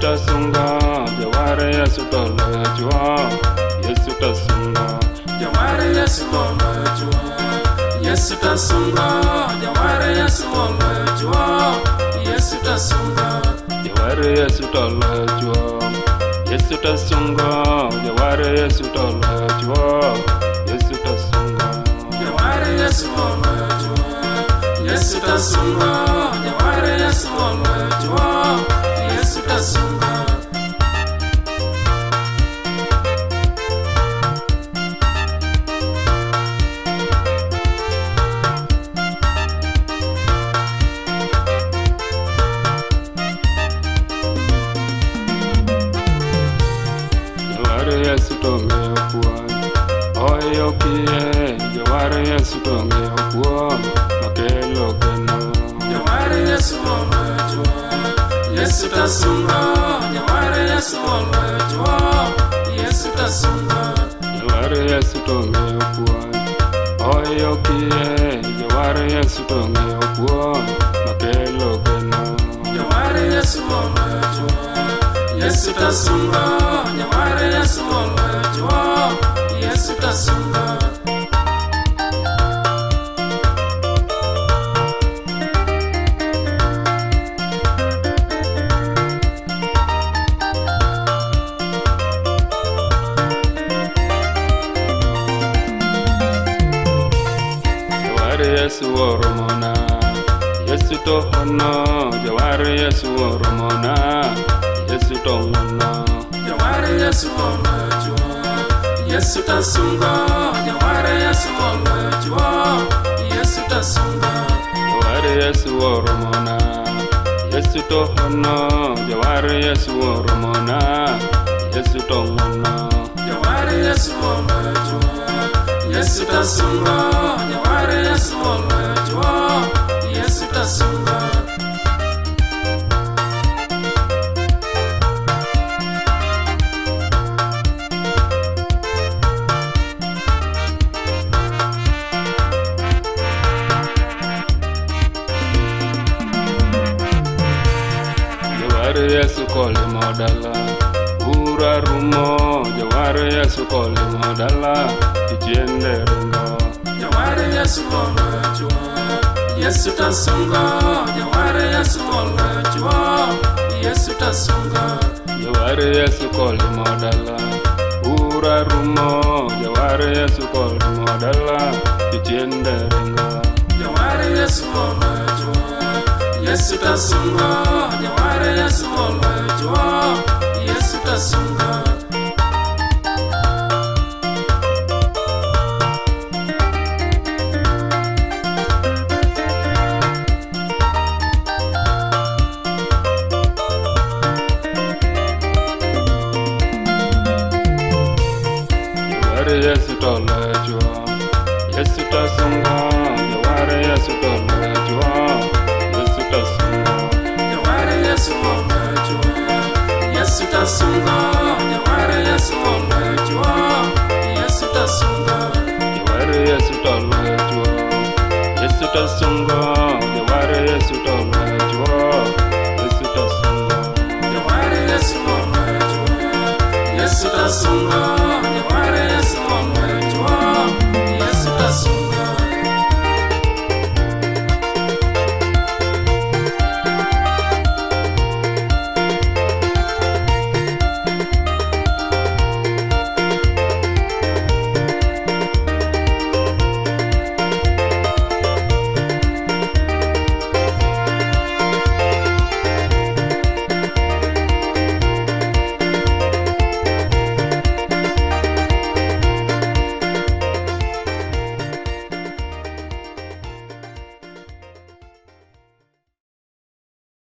tasunga, jawar Yesu tolojwa, Yesu tasunga, jawar Yesu tolojwa, Yesu tasunga, jawar Yesu tolojwa, Yesu tasunga, jawar Yesu tolojwa, Yesu tasunga, jawar Yesu tolojwa, Yesu tasunga, jawar Yesu tolojwa, Yesu tasunga, jawar Yesu tolojwa, Yesu tasunga. Jawar Yesu tong'eyo puonj, oyo kie, jawar Yesu tong'eyo puonj, makelo geno. Jawar Yesu tolojwa, Yesu tasunga, jawar Yesu tolojwa, Yesu tasunga, Jawar Yesu tong'eyo puonj, oyo kie, jawar Yesu tong'eyo puonj, makelo geno. Jawar Yesu tolojwa, Yesu tasunga, jawar Yesu tolojwa, Yesu tasunga. Jawar Yesu oromona, Yesu to hono, jawar Yesu oromona, Yesu to ng'wono. Jawar Yesu tolojwa, Yesu tasunga, jawar Yesu tolojwa, Yesu tasunga, Jawar Yesu oromona, Yesu to hono, jawar Yesu oromona, Yesu to ng'wono. Jawar Yesu tolojwa, Yesu tasunga, jawar Yesu tolojwa, Yesu tasunga. Jawar Yesu kolimo dala, ura rumo, jawar Yesu kolimo dala, ichiende ringo. Jawar Yesu tolojwa, Yesu tasunga, jawar Yesu tolojwa, Yesu tasunga, Jawar Yesu kolimo dala, ura rumo, jawar Yesu kolimo dala, ichiende ringo. Jawar Yesu tolojwa, Yesu tasunga, jawar Yesu tolojwa, Yesu tasunga. Jawar Yesu tolojwa, Yesu tasunga, jawar Yesu tolojwa, Yesu tasunga, Jawar Yesu tolojwa, Yesu tasunga, jawar Yesu tolojwa, Yesu tasunga, Jawar Yesu tolojwa, Yesu tasunga,